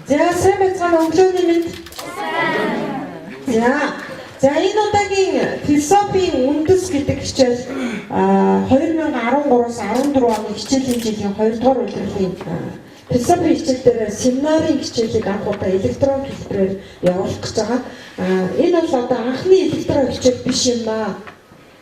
За сайн байцгаана өглөөний мэнд. За. За энэ удаагийн философийн үндэс гэдэг хичээл 2013-аас 14 оны хичээлийн жилийн 2 дугаар улирлын философийн хичээл дээр семинарын хичээлийг анх удаа электрон хэлбэрээр явуулах гэж байгаа. Энэ бол одоо анхны электрон хичээл биш юм аа.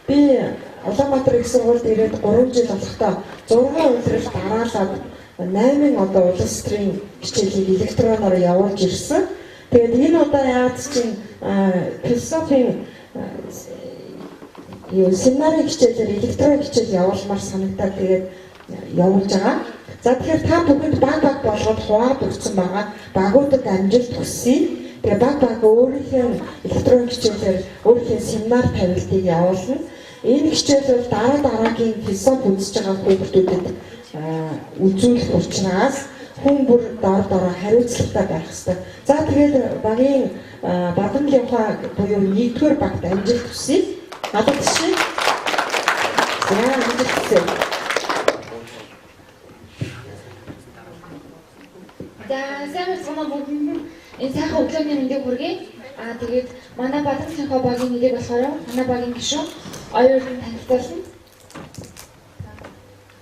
Би Улаанбаатар их сургуульд ирээд 3 жил болохдоо 6 улирал дараалаад 8 одоо улс төрийн хичээлийг электроноор явуулж ирсэн. Тэгээд энэ удаа яагаад чинь философийн юу семинарын хичээлээр электрон хичээл явуулмаар санагдаад тэгээд явуулж байгаа. За тэгэхээр та бүхэнд баг баг болгоод хуваад өгсөн байгаа. Багуудад амжилт хүсье. Тэгээ баг баг өөрийнхөө электрон хичээлээр өөрийнхөө семинар тавилтыг явуулна. Энэ хичээл бол дараа дараагийн философи үзэж байгаа хүүхдүүдэд үзүүлэх учраас хүн бүр дор дороо хариуцлагатай байх ёстой. За тэгээд багийн Бадамлын ухаан буюу 1-р багт амжилт хүсье. Алга тишээ. За амжилт хүсье. За сайн байцгаана бүгдэнд нь энэ сайхан өглөөний мэндийг хүргэе. Аа тэгээд манай Бадамлын ухаан багийн нэрийг болохоор манай багийн гишүүн Оюун танилцуулна.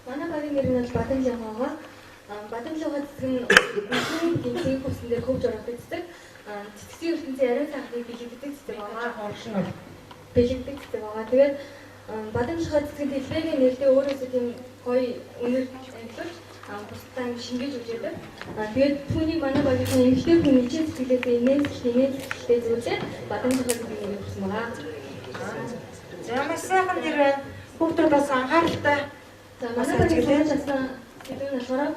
Манай багийн нэр нь бол Бадамлын ухаан. Бадамлын ухаан цэцэг нь үнэн гинцгийн хөвсөн дээр хөвж ордог цэцэг. Цэцгийн ертөнцийн ариун сайхныг бэлэгддэг цэцэг байгаа. Бэлэгддэг цэцэг байгаа. Тэгээд Бадамлын ухаан цэцэг нь дэлбэгийн нэртэй өөрөөсөө тийм гоё үнэр амжилуулж бусдаа юм шингээж өгч яадаг. Тэгээд түүнийг манай багийнхны эмэгтэй хүн ичээ сэтгэлээсээ инээн сэтгэлтэй зүйлээ Бадамлын ухаан гэдэг нэрийг өгсөн байгаа. За маш сайхан нэр байна. Хүүхдүүд бас анхааралтай. За манай багийн сурч чадсан сэдэв нь болохоор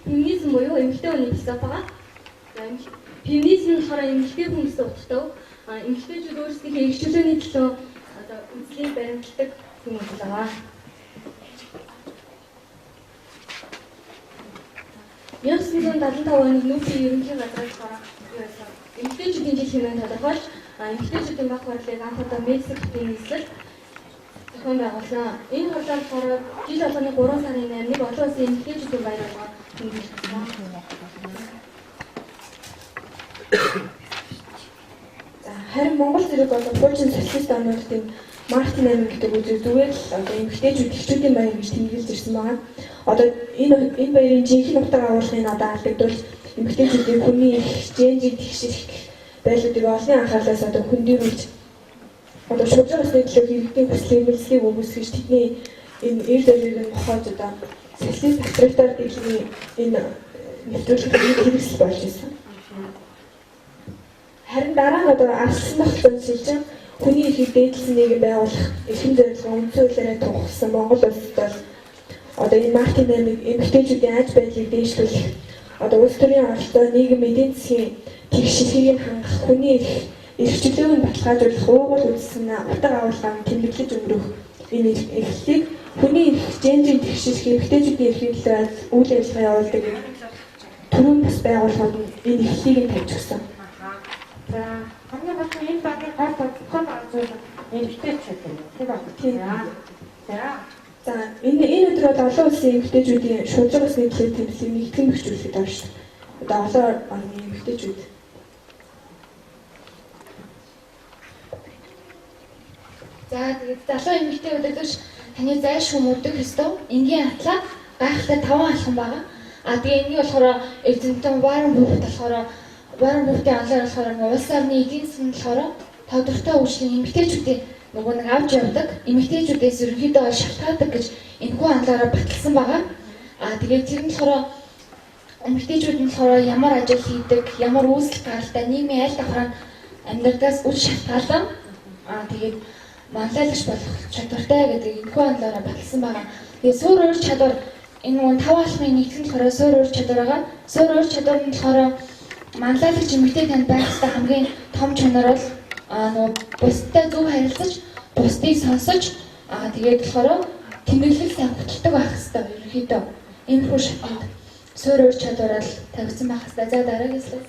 феминизм буюу эмэгтэй хүний философи байгаа. За феминизм нь болохоор эмэгтэй хүн гэсэн утгатай. Эмэгтэйчүүд өөрсдийнхээ эрх чөлөөний төлөө одоо үзлийг баримталдаг юм үзэл байгаа. 1975 оны нүүбийн ерөнхий газраас болохоор юу байсан? Эмэгтэйчүүдийн жил хэмээн тодорхойлж, эмэгтэйчүүдийн баг хурлыг анх удаа Мексик хотын нийслэл зохион байгуулсан. Энэ хурлаар болохоор жил болгоны 3 сарын 8-ыг олон улсын эмэгтэйчүүдийн баяр болгоод тэмдэглэж байна. За харин Монгол зэрэг одоо пуучин социалист орнуудад энэ Мартин 8 гэдэг өдрийг зүгээр л одоо эмэгтэйчүүд эхчүүдийн баяр гэж тэмдэглэж ирсэн байгаа. Одоо энэ баярын жинхэнэ утга агуулгыг одоо алдагдуулж эмэгтэйчүүдийн хүний эрх, гендрийн тэгшэрх байдлуудыг олонний анхаарлаас одоо хөндийрүүлж одоо шудраг усны төлөө иргэдийн хүсэл эрмэлзлийг үгүйсгэж тэдний энэ эр дөрвийг нь мохоож одоо социалист авторитар дэглэмийн энэ нэвтрүүлэг хэрэгсэл болж ирсэн. Харин дараа нь одоо арслан тогтолцоонд шилжин хүний эрхийг дээдлсэн нийгэм байгуулах эрхэм зорилгоо үндсэн хуулиараа тунхагласан Монгол улсад бол одоо энэ Мартин 8-ыг эмэгтэйчүүдийн аж байдлыг дээшлүүлэх, одоо улс төрийн оролцоо нийгэм эдийн засгийн тэгшилгийг хангах, хүний эрх чөлөөг нь баталгаажуулах уугуул үзсэн утга агуулгаа тэмдэглэж өнгөрөх энэ эрхлэлийг хүний эрх, гендрийн тэгшилх, эмэгтэйчүүдийн эрхийн төлөө үйл ажиллагаа явуулдаг төрийн бас байгууллагууд нь энэ эрхлэлийг нь тавьж өгсөн. За хамгийн гол нь энэ багийн гол тодорхой зүйл эмэгтэйчүүд юм тийм үү? Тийм. За. За энэ өдөр бол олон улсын эмэгтэйчүүдийн шудраг усны төлөө тэмдэглэлийн нэгтгэн бэхжүүлэхэд оршдог. Одоо олон орны эмэгтэйчүүд. За тэгээд залуу эмэгтэй удирдагч таны зайлшгүй мөрдөх ёстой энгийн атлаа гайхалтай 5 алхам байгаа. А тэгээ энэний болохоор эрдэмтэн Warren Buffett болохоор Warren Buffett-ийн онлоор болохоор нэг улс орны эдийн засгийн болохоор тодорхой хөгжлийн эмэгтэйчүүдийн нөгөө нэг авч явдаг эмэгтэйчүүдээс ерөнхийдөө шалтгаалдаг гэж энэхүү онлоороо баталсан байгаа. А тэгээд тэр нь болохоор эмэгтэйчүүд нь болохоор ямар ажил хийдэг, ямар үүсэл гаралтай нийгмийн аль давхраа амьдралаас үл шалтгаалan тэгээд манлайлагч болох чадвартай гэдэг энэхүү онлоороо баталсан байгаа. Тэгээд суур ур чадвар энэ нөгөө 5 алхмын нэгтгэл нь болохоор суур ур чадвар байгаа. Суур ур чадвар нь болохоор манлайлагч эмэгтэй танд байх ёстой хамгийн том чанар бол нөгөө бусдад зөв харилцаж, бусдыг сонсож, тэгээд болохоор тэмдэглэл сайн хөтэлдэг байх ёстой ерөнхийдөө. Иймэрхүү шатанд суур ур чадвараар тавигдсан байх ёстой. За дараагийн слайд.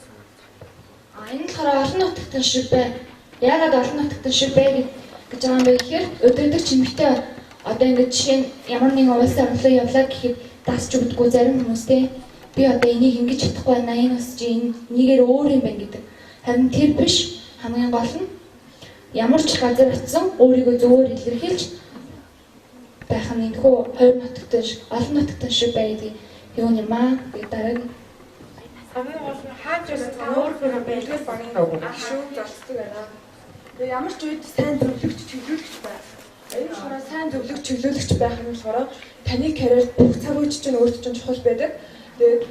Энэ нь болохоор олон нутагтан шиг бай. Яагаад олон нутагтан шиг бай гэж байгаа юм бэ гэхээр удирдагч эмэгтэй одоо ингээд жишээ нь ямар нэгэн улс орн руу явлаа гэхэд дасч өгдөггүй зарим хүмүүс те. Би одоо энийг ингэж чадахгүй байна. Энэ бас чи энэ нэгээр өөр юм байна гэдэг. Харин тэр биш. Хамгийн гол нь ямар ч газар очисон өөрийгөө зөвөр илэрхийлж байх нь энэхүү хоёр нутагтай шиг олон нутагтай шиг байдгийг юу юм аа гэдэг дараагийн Хамгийн гол нь хаач байсан та өөрийнхөө бэлгэр багийн гишүүн золцдог байна. Тэгээ ямар ч үед сайн зөвлөгч, чиглүүлэгч бай. Энэ болохоор сайн зөвлөгч, чиглүүлэгч байх нь болохоор таны карьерт бүх цаг үе чинь өөрт чинь чухал байдаг. Тэгээд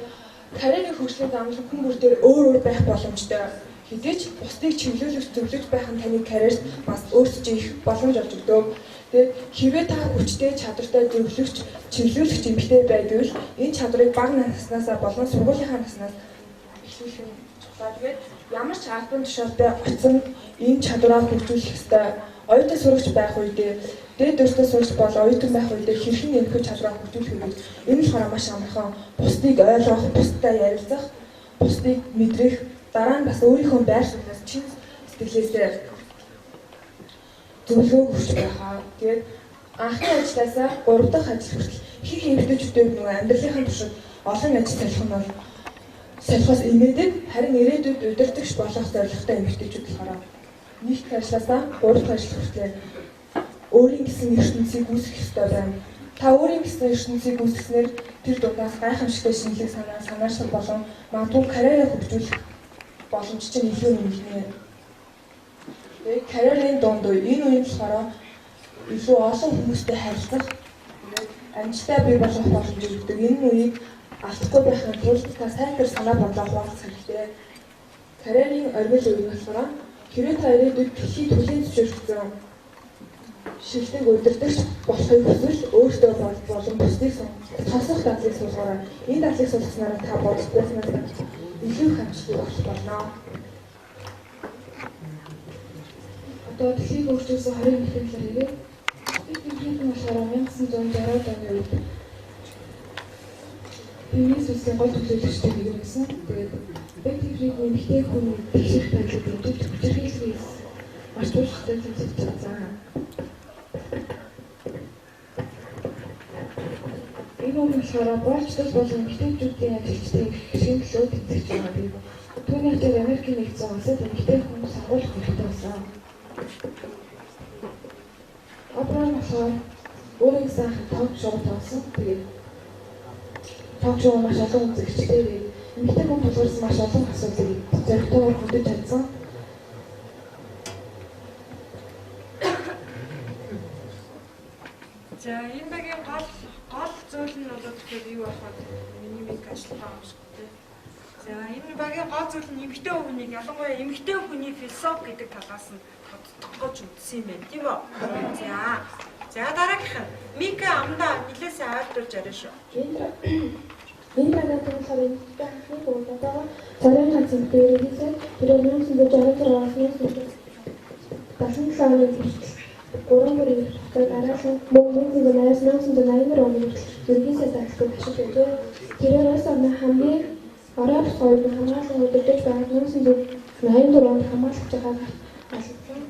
карьерийн хөгжлийн зам хүн бүр дээр өөр өөр байх боломжтой. Хэдий ч бусдыг чиглүүлэгч, зөвлөгч байх нь таны карьерт бас өөрт чинь их боломж олж өгдөг. Тэгээд хэрвээ та хүчтэй, чадвартай зөвлөгч, чиглүүлэгч эмэгтэй байдвал энэ чадварыг бага наснаасаа болон сургуулийнхаа наснаас эхлүүлэх нь чухал. Тэгээд ямар ч албан тушаалтай очсон энэ чадвараа хөгжүүлэх ёстой. Оюутан сурагч байх үедээ дээд өртөө сурагч бол оюутан байх үедээ хэрхэн энэхүү чадвараа хөгжүүлэх вэ гэж энэ нь болохоор маш амархан бусдыг ойлгох, бусдад ярилцах, бусдыг мэдрэх, дараа нь бас өөрийнхөө байр сууриас чин сэтгэлээсээ зөвлөгөө өгч байхаа. Тэгээд анхны ажлаасаа 3 дахь ажил хүртэл их эмэгтэйчүүдийн нөгөө амьдралынхаа туршид олон ажил солих нь бол солихоос имээдэг. Харин ирээдүйд удирдагч болох зорилготой эмэгтэйчүүд болохоор нэг ажлаасаа 3 дахь ажил хүртэл өөрийн гэсэн ертөнцийг үүсгэх ёстой байна. Та өөрийн гэсэн ертөнцийг үүсгэснээр тэр дундаас гайхамшигтай шинэлэг санаа, санаачлал болон магадгүй карьераа хөгжүүлэх боломж чинь илүү нэмэгдэнэ. Тэгээд карьерийн дунд үе энэ үеийн болохоор илүү олон хүмүүстэй харилцах, тэгээд амжилттай бий болох боломж өгдөг. Энэ үеийг алдахгүй байхын тулд та сайн тэр санаа бодлоо хуваалцах хэрэгтэй. Карьерийн оргил үе нь болохоор хэрвээ та ирээдүйд дэлхийд хүлээн зөвшөөрөгдсөн шилдэг удирдагч болохыг хүсвэл өөртөө болон бусдыг сонсох дадлыг суулгаарай. Энэ дадлыг суулгаснараа та бодож байснаас илүү их амжилтыг олох болно. Одоо дэлхийг өөрчилсөн 20 эмэгтэй талаар ярив. Бетти Фридман болохоор 1960-ад оны үед феминист улсын гол төлөөлөгчдийн нэг байсан. Тэгээд Бетти Фридман эмэгтэй хүний тэгших байдлыг дэмжиж хүчирхийллээс маш тууштай тэмцэж чадсан. Энэ үн болохоор боолчлол болон эмэгтэйчүүдийн ажилчдын эрхийн төлөө тэмцэж байгаа бий. Түүний ачаар Америкийн нэгдсэн улсад эмэгтэй хүн сонгуулих эрхтэй болсон. Обран болохоор өөрийн гэсэн анх ток шоу тоглосон. Тэгээд ток шоу маш олон үзэгчтэй эмэгтэй хүн тулгарсан маш олон асуудлыг зоригтойгоор хөндөж чадсан. За энэ багийн гол зүйл нь бол тэгэхээр юу байх вэ? Миний мик ажиллах байгаа юм шиг тий. За энэ багийн гол зүйл нь эмэгтэй хүнийг ялангуяа эмэгтэй хүний философи гэдэг талаас нь тодтогч үзсэн юм байна тийм үү? За дараагийнх нь Мика амдаа нэлээсээ айлдуулж яриа шүү. Энэ багийн болохоор эмэгтэй анхны буудаагаа цорын ганц эмэгтэй ерөнхийдөө тэр 1966-аас 1977 оны хүртэл 3 бүрийн хугацаа дараалан мөн 1980-аас 1984 оны хүртэл ерөнхий сайд ажилтнууд ашиг байжээ. Тэрээр улс орны хамгийн орой бус хоёрын хамгаалан удирдах байгаад 1984 онд хамгаалагчийнхаа алгасан.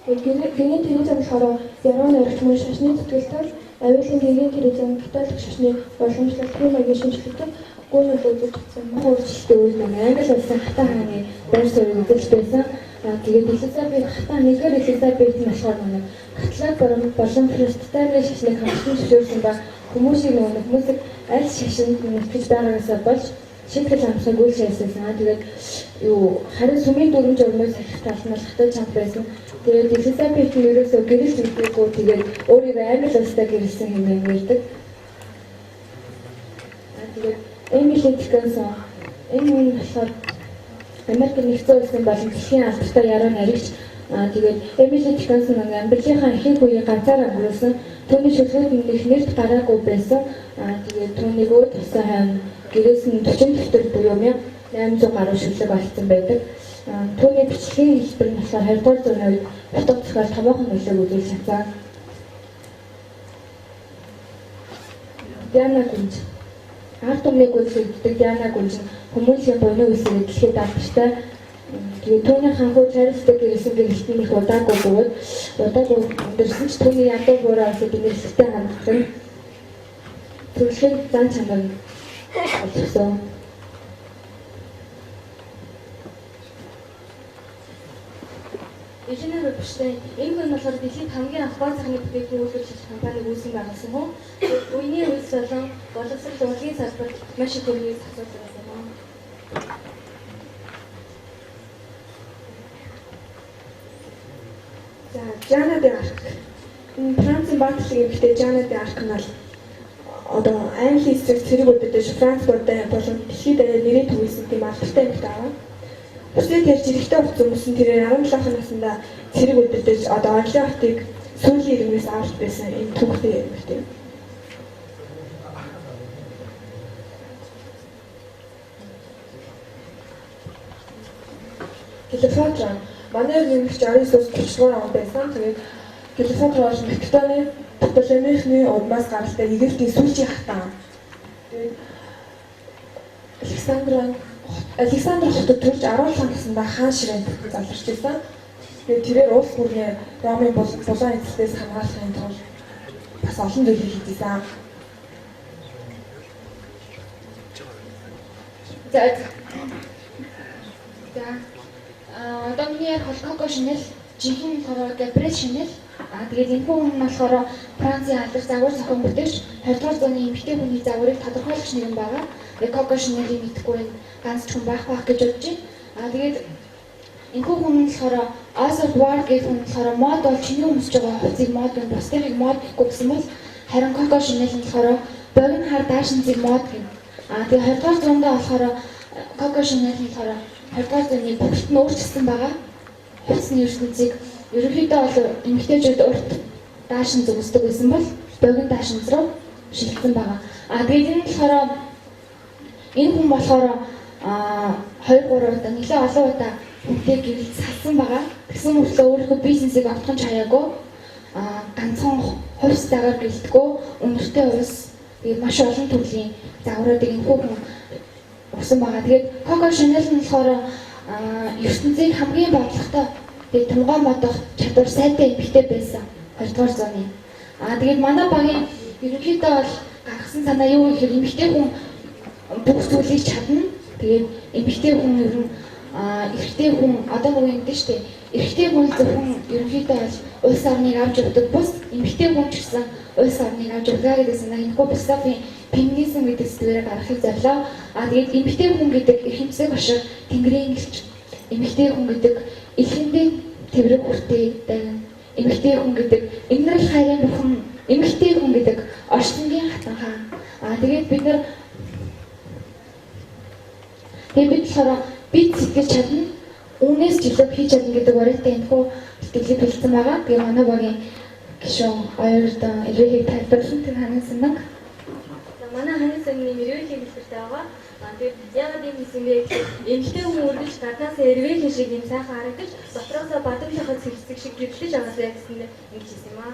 Гэрийн Тереза болохоор яруу найрагч мөн шашны зүтгэлтэй авиалын гэрийн Тереза католик шашны уламжлалтын маягийн шинжлэлтэй гүн нөлөө үзүүлж чадсан. Өөрчлөлтийн үед нэг Англи улсын хатан хааны байр суурийг эзэлж байсан. Тэгээд Элизабет хатан нэгдүгээр Элизабет нь болохоор нэг католик болон протестантын шашныг хамтлан зөвшөөрсөн ба хүмүүсийг нөгөө хүмүүсийг аль шашинд итгэж байгаагаасаа болж шийтгэл амсаг үйл шээсэн. Тэгээд юу харин сүмийн дүрм журмыг сахих тал нь хатан чанга байсан. Тэгээд Элизабет нь ерөөсөө гэрэлж үзээгүй тэгээд өөрийгөө англи улстай гэрэлсэн хэмээн ярьдаг. Тэгээд Эмили Диккенсон энэ үн болохоор Америк нэгдсэн улсын болон дэлхийн алдартай яруу найрагч. Тэгээд Эмили Диккенсон нэг амьдралынхаа ихэнх үеийг ганцаараа өнгөрөөсөн. Түүний шүлгүүд нь их нэрт гараагүй байсан. Тэгээд түүнийг өөд тусан хойно гэрээс нь 40 дэвтэр буюу 1800 гаруй шүлэг олдсон байдаг. Түүний бичлэгийн хэлбэр нь болохоор 20 дугаар зууны үед утга зохиол томоохон нөлөөг үзүүлж чадсан. Диана Гүнж. Ард түмний гүйцэтгэдэг Диана Гүнж нь хүмүүсийн буйны үсгийг дэлхийд алдартай. Тэгээд түүний ханхуу Чарльзтэй гэрэлсэн гэрэлт нь их удаагүй бөгөөд удаагүй өндөрсөн ч түүний ядуу буурай усыг нэрсэлтэй хандсан. төрөлхийн зан чанар нь олгосон. Элена Рубинштейн энэ хүн болохоор дэлхийд хамгийн анх гоо сайхны бүтээгдэхүүн үйлдвэрлэх компаниг үүсгэн байгуулсан хүн. Үений үйлс болон боловсрол урлагийн салбарт маш их хөрөнгөний зохицуулдаг байсан юм. За, Жанна де Арк. Энэ Францын баатлаг эмэгтэй Жанна де Арк нь бол одоо Английн эсрэг цэрэг үддэж Франц болон дэлхийд даяар нэрээ түгээсэн тийм алдартай эмэгтэй байгаа. Хүсээ тарьж эрэгтэй хувцас өмсөн тэрээр 17 наснда цэрэг үддэж одоо Орлын хотыг сүүлийн ирмэгээс аварч байсан энэ түүхтэй эмэгтэй. Клеопатра манай нэмэгч Арисус 30 дугаар онд байсан. Тэгээд Клеопатра бол Македоны Птолемейхний удмаас гаралтай Египтийн сүүлчийн хатан. Тэгээд Александр хотод төрж 17 наснда хаан ширээнд заларч байсан. Тэгээд тэрээр улс бүрний Ромын булан эзэлтээс хамгаалахын тулд бас олон зүйлийг хийж байсан. За. За. Одоо миний ярих бол Коко Шанел, жинхэнэ болохоор Габриэл Шанел. Тэгээд энэ хүн нь болохоор Францын алдар загвар зохион бүтээгч 20 дугаар зууны эмэгтэй хүний загварыг тодорхойлогч нэгэн байгаа. Тэгээд Коко Шанелийг мэдэхгүй энэ ганц ч хүн байх байх гэж бодож байна. Тэгээд энэ хүн нь болохоор Oswald Ward гэх хүн болохоор мод бол чиний өмсөж байгаа хувцсыг мод гэн бусдынхыг мод гэхгүй гэсэн бол харин Коко Шанел нь болохоор богино хар даашинзыг мод гэн. Тэгээд 20 дугаар зуунд болохоор Коко Шанел нь болохоор 20 дугаар зууны бүгд нь өөрчилсөн байгаа. Хувцсны ертөнцийг ерөнхийдөө бол эмэгтэйчүүд урт даашинз өмсдөг байсан бол богино даашинз руу шилжсэн байгаа. Тэгээд энэ болохоор энэ хүн болохоор 2 3 удаа нэлээд олон удаа хүнтэй гэрэлт салсан байгаа. Тэгсэн мөртлөө өөрийнхөө бизнесийг огтхон ч хаяагүй. Ганцхан хувьс дагаар гэлтгүү, үнэртэй ус тэгээд маш олон төрлийн загваруудыг энэ хүн өгсөн байгаа. Тэгээд Коко Шанел нь болохоор ертөнцийн хамгийн бодлоготой тэгээд тунгаа модох чадвар сайтай эмэгтэй байсан 20 дугаар зууны. Тэгээд манай багийн ерөнхийдөө бол гаргасан санаа юу гэхээр эмэгтэй хүн бүх зүйлийг чадна. Тэгээд эмэгтэй хүн ер нь эрэгтэй хүн одоо нөгөө юм дээ шүү дээ. Эрэгтэй хүн зөвхөн ерөнхийдөө бол улс орныг авч явдаг бус эмэгтэй хүн ч гэсэн улс орныг авч явдаг гэдэг санаа энэхүү философийн феминизм гэдэг сэдвээр гаргахыг зорилоо. Тэгээд эмэгтэй хүн гэдэг эрхэмсэг башиг тэнгэрийн гэлч, эмэгтэй хүн гэдэг элхэндээ тэврэг хүртээ дайган, эмэгтэй хүн гэдэг инэрл хайрын бүхэн, эмэгтэй хүн гэдэг орчлонгийн хатан хаан. Тэгээд бид нар тэгээд бид болохоор бид сэтгэж чадна, үүнээс ч илүү хийж чадна гэдэг уриатай энэхүү сэтгэлийг бэлдсэн байгаа. Тэгээд манай багийн гишүүн оюурдан эрвээхийг тайлбарлан тэр ханын санаг. Манай ханын сангийн эрвээхийг хэлбэртэй байгаа. Тэгээд яагаад юм хийсэн бэ гэхээр эмэгтэй хүн үргэлж гаднаасаа эрвээхий шиг юм сайхан харагдаж дотроосоо бадамлахад сэлцэг шиг гэрлэж агаасаа гэсэндээ ингэж хийсэн юм аа.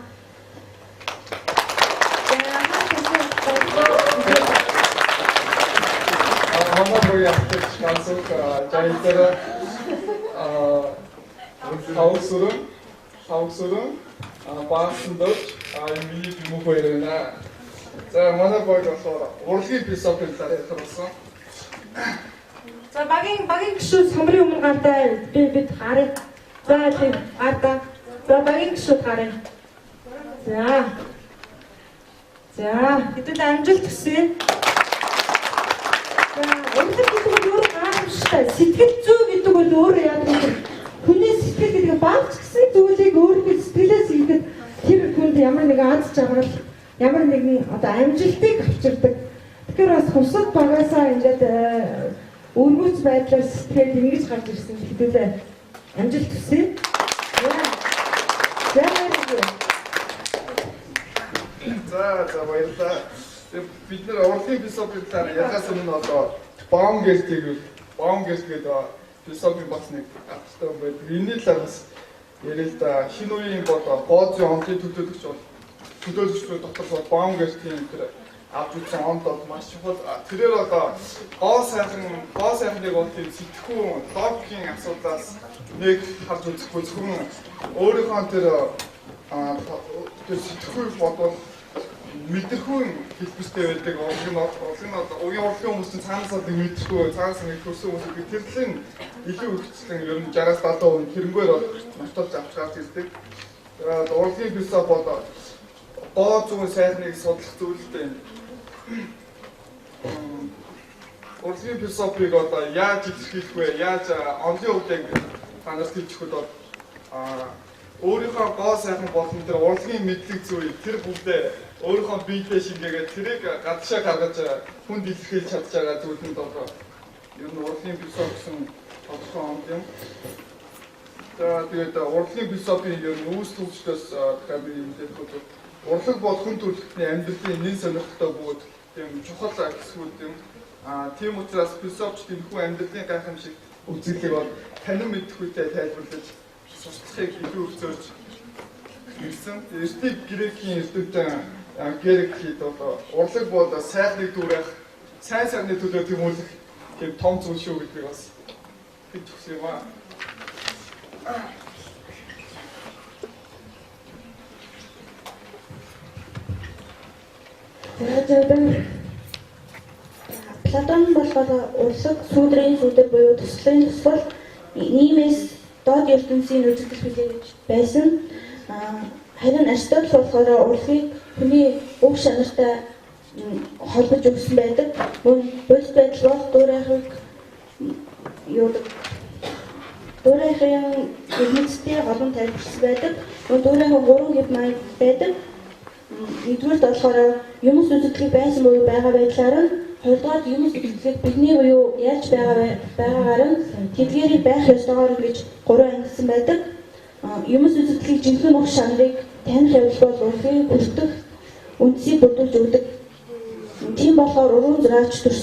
Манай багийн ахлагч ганцхан жаалтараа тавсүрэн баасан дөрж миний бимүү хоёр байна. За манай баг болохоор урлагийн философийн талаар ярих болсон. За багийн гишүүд самрын өмнө гардаа бид харъя. За тийм гардаа. За багийн гишүүд харъя. За. За хэдүүл амжилт хүсье. За урлаг гэдэг нь өөр гайхамшигтай. Сэтгэл зүй гэдэг бол өөрөө яадаг вэ? Хүний сэтгэл гэдэг багц гэсэн зүйлийг өөрийнхөө сэтгэлээс хийхэд тэр хүнд ямар нэгэн аз жаргал, ямар нэгэн одоо амжилтыг авчирдаг. Тэгэхээр бас хусад багасаа ингээд өргөц байдлаар сэтгэл ингэж гарч ирсэн хэдүүлээ амжилт хүсье. За за баярлалаа. Бид нар урлагийн философийн талаар ярихаас өмнө одоо Баумгерт гэдэг философийн бас нэг автортай хүн байдаг. Энэний талаар бас яриа л да. Шинэ үеийн бол Гоозын онцлог төлөөлөгч бол төлөөлөгчдүүд дотор бол Баумгертийн тэр авч үзсэн онд бол маш чухал. Тэрээр одоо гоо сайхныг бол тийм сэтгхүү логикийн асуудлаас нэг харж үзэхгүй зөвхөн өөрийнхөө тэр сэтгхүү бодвол мэдрэхүйн хэлбэртэй байдаг. Урлаг нь урлаг нь угийн урлагийн хүмүүс чинь цаанаас л мэдрэхүй, цаанаас нэг төрсөн хүмүүс гэдэг тэрлийн илүү ихчлэн ер нь 60-аас 70% тэрнгээр бол ноштолж авч гарч ирдэг. Тэгээд урлагийн философи бол гоо зүүн сайхныг судлах зүйлтэй юм. Урлагийн философийг одоо яаж илэрхийлэх вэ? Яаж онлын хувьд яг та нарт хэлчихвэл бол өөрийнхөө гоо сайхан болон тэр урлагийн мэдлэг зүй тэр бүгдээ өөрийнхөө биедээ шингээгээд тэрийг гадшаа гаргаж хүнд илэрхийлж чадж байгаа зүйлэнд одоо ер нь урлагийн философи гэсэн тодорхой онол юм. За тэгээд урлагийн философийн ер нь үүс төвчлөөс дахиад би мэдээлэх бол урлаг бол хүн төрөлхтний амьдралын нэн сонирхолтой бөгөөд тийм чухал хэсгүүд юм. Тийм учраас философч энэхүү амьдралын гайхамшиг үзэглийг бол танин мэдэхүйтэй тайлбарлаж сурталчилахыг илүү их зорж ирсэн. Эртний Грекийн эрдэмтэн Гераклит бол урлаг бол сайхныг дүүрэх, сайн сайхны төлөө тэмүүлэх тийм том зүйл шүү гэдгийг бас хэлж өгсөн юм аа. За Платон болохоор урлаг сүүдрийн сүүдэр буюу туслалын тусгал нийгмээс доод ертөнцийн үзэгдэл билээ гэж байсан. Харин Аристотель болохоор урлагийг хүний уг чанартай холбож өгсөн байдаг. Мөн бодит байдал бол дуурайхыг юудаг. Дуурайхын эрмэлзэлтэй холбон тайлбарласан байдаг. Мөн дуурайхан гурван хэв маяг байдаг. Нэгдүгээрт болохоор юмс үзэгдлийг байсан буюу байгаа байдлаар нь, хоёрдугаар юмс үзэгдлийг бидний буюу яаж байгаа байгаагаар нь, тэдгээрийг байх ёстойгоор нь гэж гурван ангилсан байдаг. Юмс үзэгдлийг жинхэнэ уг чанарыг таних явдал бол урлагийн хүртэх үндсийг бүрдүүлж өгдөг. Тийм болохоор уран зураач төрсөн